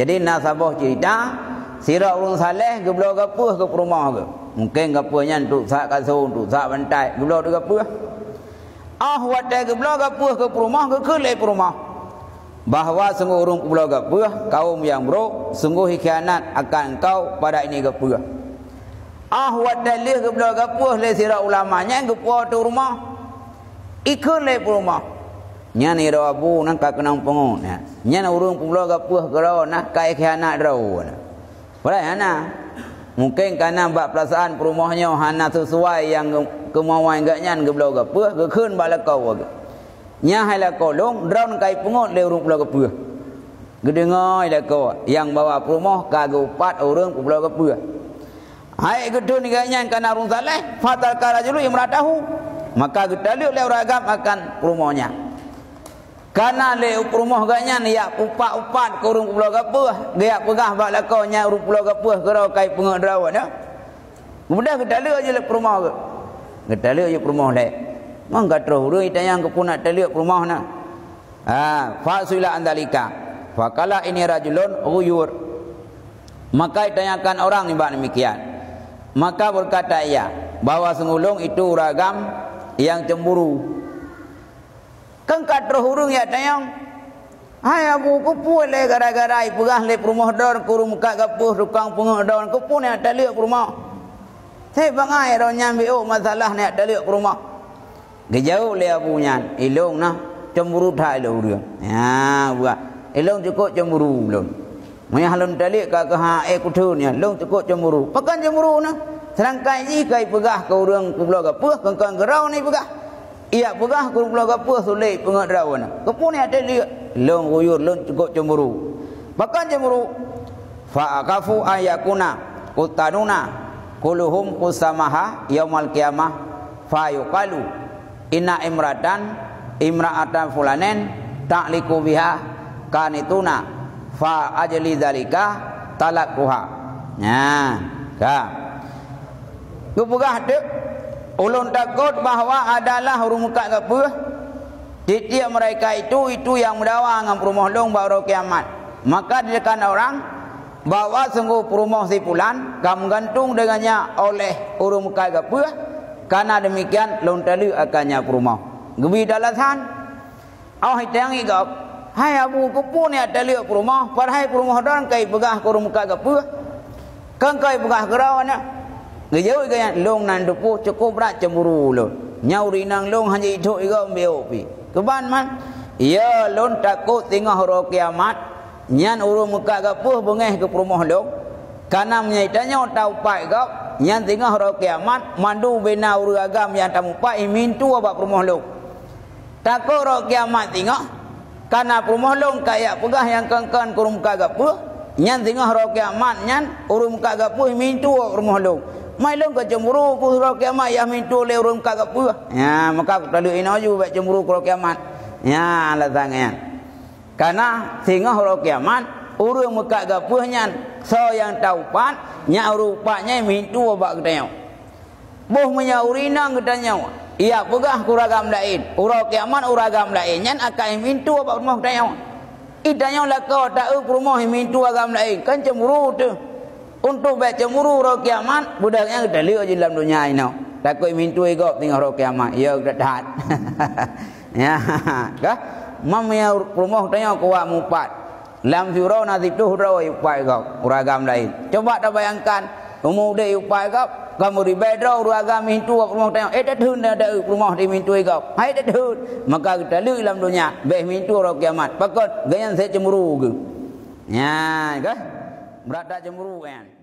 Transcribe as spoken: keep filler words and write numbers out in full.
Jadi na saboh cerita, sidroe ureuëng saleh geubloe gapeuh keu peurumoh geuh. Mungken gapeuh nyan untuk sak kasô, untuk sak bantai, geubloe di gapeuh. Oh watée geubloe gapeuh keu peurumoh, geukheun lé peurumoh bahwa sunggoh ureuëng peubloe gapeuh, kaum nyang brok, sunggoh jikhianat akan engkau pada ini gapeuh. Oh watée lheueh geubloe gapeuh lé sidroe ulama nyan geupo ateueh rumoh, ikheun lé peurumoh, "Nyan sidroe abu nan ka keunong peungeut, nyan ureuëng peubloe gapeuh keudroe na ka jikhianat droe." Padahai hana. Mungken kareuna bak peurasaan peurumoh nyoe hana sesuai nyang keumauan gobnyan geubloe gapeuh, geukheun bak lakoe geuh, "Nyan hai lakoe lôn, droe ka jipeungeut lé ureuëng peubloe gapeuh." Geudeungoe lakoe nyang bahwa peurumoh ka geuupat ureuëng peubloe gapeuh. Hai geutheun gobnyan kareuna ureuëng saleh, fatalaqqa rajulu imra'atahu, maka geutaleuek lé ureuëng agam akan peurumoh nyan. Kareuna lé peurumoh gobnyan jak upat-upat keu ureuëng peubloe gapeuh, geujak peugah bak lakoe nyan ureuëng peubloe gapeuh keudroe ka jipeungeut droe na. Keumudian geutaleuek jih lé peurumoh geuh. Geutaleuek jih peurumoh lé. Mang ka troh ureuëng itanyong keupeue nak taleuek peurumoh na. Ha, fasu'ila an dzalika. Faqala inni rajulun ghuyur. Maka ditanyakan orang nibak demikian. Maka berkata ia, bahwa sungguh lôn itu ureuëng agam nyang cemburu. Kan ka troh ureuëng jak tanyong, "Hai abu, keupeue lé gara-gara jipeugah lé peurumoh droe keu ureuëng meukat gapeuh tukang peungeut droe, keupeue neujak taleuek peurumoh? Seb bangai droe nyan beuh masalah neujak taleuek peurumoh." Geujaweueb lé abu nyan, "Ilôn na cemburu that lé ureuëng." Nyan buah, "Ilôn cukôp cemburu lôn. Meunyoe lôn taleuek ka keuh ha ék kutheun nyan, lôn cukôp cemburu." Pakon cemburu na? Seudangkan jih ka jipeugah keu ureuëng peubloe gapeuh, kon-kon keu droe na jipeugah. Jak peugah keu ureuëng peubloe gapeuh sulet peungeut droe na. Keupeue neujak taleuek? "Lôn ghuyur, lôn cukôp cemburu." Pakon cemburu? "Fa akhafu an yakuna quttanuna kulluhum qusamaha yaumal qiyamah, fa yuqalu inna imra'atan, imra'atan fulanin ta'liqu biha qanituna, fa ajli dzalika talaqtuha." Nyan, ka. Geupeugah teuk, "Ulôn takot bahwa adalah ureuëng meukat gapeuh, tieb-tieb mereka itu, itu nyang meudawa ngon peurumoh lôn bak uroe kiamat." Maka didekan orang bahwa sungguh peurumoh si pulan ka meugantung deungon nyan oleh ureuëng meukat gapeuh, kareuna demikian lôn taleuek akan nyan peurumoh. Geubri alasan, oh itanyong gob, "Hai abu, keupeue neujak taleuek peurumoh, padahai peurumoh droe ka jipeugah keu ureuëng meukat gapeuh, kon ka jipeugah keu droe na?" Geujaweueb gobnyan, "Lôn nan teupeue cukôp brat cemburu lôn. Nyan ureuëng inong lôn hana jitôb igob beuh pih. Keuban man, ya lôn takot singoh uroe kiamat, nyan ureuëng meukat gapeuh beungéh keu peurumoh lôn. Kareuna meunyoe tanyoe taupat gob, nyan singoh uroe kiamat, mandum bina ureuëng agam nyang tamupat jimintu bak peurumoh lôn. Takot uroe kiamat singoh, kareuna peurumoh lôn ka jak peugah nyang kon-kon keu ureuëng meukat gapeuh, nyan singoh uroe kiamat nyan ureuëng meukat gapeuh jimintu bak peurumoh lôn. Mai lôn ka cemburu keu uroe kiamat jak mintu lé ureuëng meukat gapeuh." Nyan, maka kutaleuek inoe ju bék cemburu keu uroe kiamat. Nyan alasan nyan. Kareuna singoh uroe kiamat, ureuëng meukat gapeuh nyan, soe nyang taupat, nyan ureuëng upat nyan jimintu bak geutanyoe. Boh meunyoe ureuëng inong geutanyoe jak peugah keu ureuëng agam laén, uroe kiamat ureuëng agam laén nyan akan jimintu bak peurumoh geutanyoe. Geutanyoe lakoe taeu peurumoh jimintu agam laén, kan cemburu teuh. Untuk bék cemburu uroe kiamat, beudôh nyan geutaleuek jih lam donya inoe. Takot jimintu igob singoh uroe kiamat, ya geutat-that. Ya, ka? Meunyoe peurumoh geutanyoe kuat mupat. Lam siuroe na siplôh droe jiupat gob ureuëng agam laén. Cuba tabayangkan, umu udeb jiupat gob, ka meuribée droe ureuëng agam mintu bak peurumoh tanyoe, eh, tatheun dah ada peurumoh jimintu gob. Hai tatheun, maka geutaleuek lam donya, bék mintu uroe kiamat. Pakon? Gobnyan sép cemburu geuh. Nyan, ka? Brat that cemburu nyan.